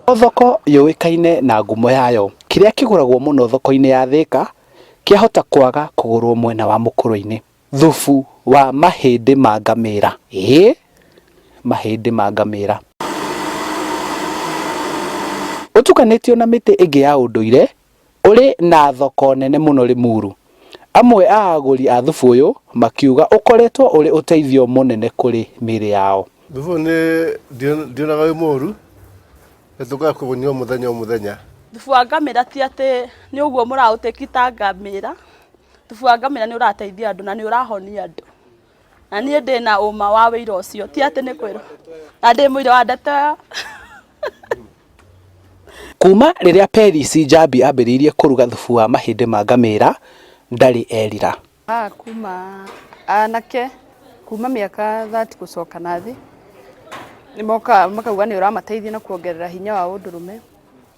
O thoko yũĩkaine na ngumo yayo, kĩrĩa kĩgũragwo mũno thoko-inĩ ya Thĩka kĩahota kwaga kũgũrwo mwena wa Mũkũrwe-inĩ. Thubu wa mahĩndĩ ma ngamĩra. Ĩĩ, mahĩndĩ ma ngamĩra. Ũtukanĩtio na mĩtĩ ĩngĩ ya ũndũire, ũrĩ na thoko nene mũno Limuru. Amwe a agũri a thubu ũyũ makiuga ũkoretwo ũrĩ ũteithio mũnene kũrĩ mĩĩrĩ yao. Thubu ũyũ nĩ ndionaga wĩ mũru, nĩ tũkaga kũũnyua mũthenya o mũthenya. Thubu wa ngamĩra ti atĩ nĩ ũguo mũraũtĩki ta ngamĩra, thubu wa ngamĩra nĩ ũrateithia andũ na nĩ ũrahonia andũ. Na niĩ ndĩna ũma wa wĩira ũcio, ti atĩ nĩ kwĩrwo, na ndĩ mũira wa ndeto ĩyo. Kuma rĩrĩa Peris Njambi ambĩrĩirie kũruga thubu wa mahĩndĩ ma ngamĩra, ndarĩ erira. Haha kuma anake kuma mĩaka 30 gũcoka na thĩ nĩ mokaga makauga nĩ ũramateithia na kuongerera hinya wa ũndũrũme.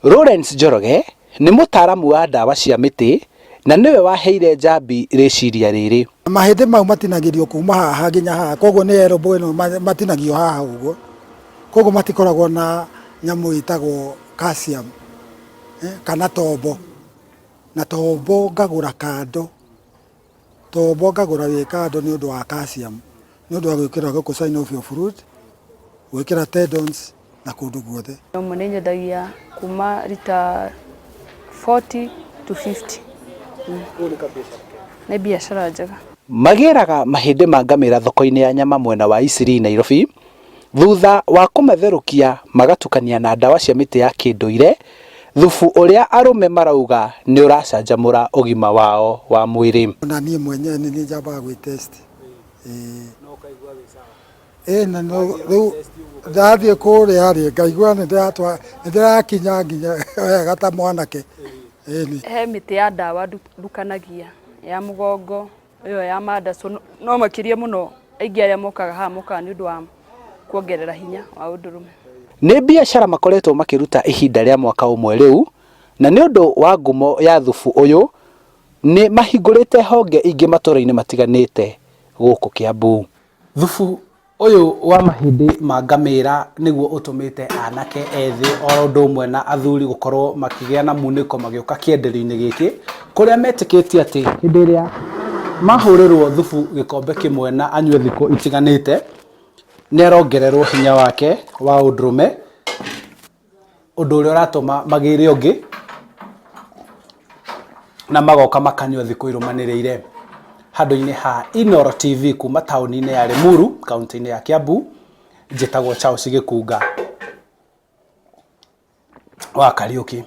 Lawrence Njoroge nĩ mũtaaramu wa ndawa cia mĩtĩ na nĩwe waheire Njambi rĩciria rĩrĩ. Mahĩndĩ mau matinagĩrio kuma haha nginya haha, koguo nĩ elbow ĩno matinagio haha ũguo, koguo matikoragwo na nyamũ ĩtagwo calcium kana tombo, na tombo ngagũra kando, tombo ngagũra wĩ kando nĩ ũndũ wa calcium, nĩ ũndũ wa gwĩkĩra gũkũ synovial fluid, gwĩkĩra tendons na kũndũ guothe. Ũmwe nĩ nyendagia kuma rita 40 to 50. Nĩ biacara njega. Magĩraga mahĩndĩ ma ngamĩra thoko-inĩ ya nyama mwena wa Eastleigh Nairobi, thutha wa kũmatherũkia magatukania na ndawa cia mĩtĩ ya kĩndũire, thubu ũrĩa arũme marauga nĩ ũracanjamũra ũgima wao wa mwĩrĩ. Na niĩ mwenyewe nĩ niĩ njambaga gwĩ test. Ĩĩ. Ĩĩ na no rĩu ndathiĩ kũrĩa rĩ ngaigua nĩ ndĩrakinya nginya wega ta mwanake. Ĩni. He mĩtĩ ya ndawa ndukanagia ya mũgongo ĩyo ya mandacũ no makĩria mũno aingĩ arĩa mokaga haha mokaga nĩ ũndũ wa kuongerera hinya wa ũndũrũme. Nĩ biacara makoretwo makĩruta ihinda rĩa mwaka ũmwe rĩu, na nĩ ũndũ wa ngumo ya thubu ũyũ, nĩ mahingũrĩte honge ingĩ matũra-inĩ matiganĩte gũkũ Kiambu. Thubu ũyũ wa mahĩndĩ ma ngamĩra nĩguo ũtũmĩte anake ethĩ o ũndũ ũmwe na athuri gũkorwo makĩgĩa na munĩko magĩũka kĩenderio-inĩ gĩkĩ, kũrĩa metĩkĩtie atĩ hĩndĩ ĩrĩa mahũrĩrwo thubu gĩkombe kĩmwe na anyue thikũ itiganĩte, nĩ arongererwo hinya wake wa ũndũrũme, ũndũ ũrĩa ũratũma magĩre ũngĩ na magoka makanyua thikũ irũmanĩrĩire. Handũ-inĩ ha Inooro TV kuma taũni-inĩ ya Limuru, kaũntĩ-inĩ ya Kiambu, njĩtagwo Charles Gĩkunga wa Kariũki.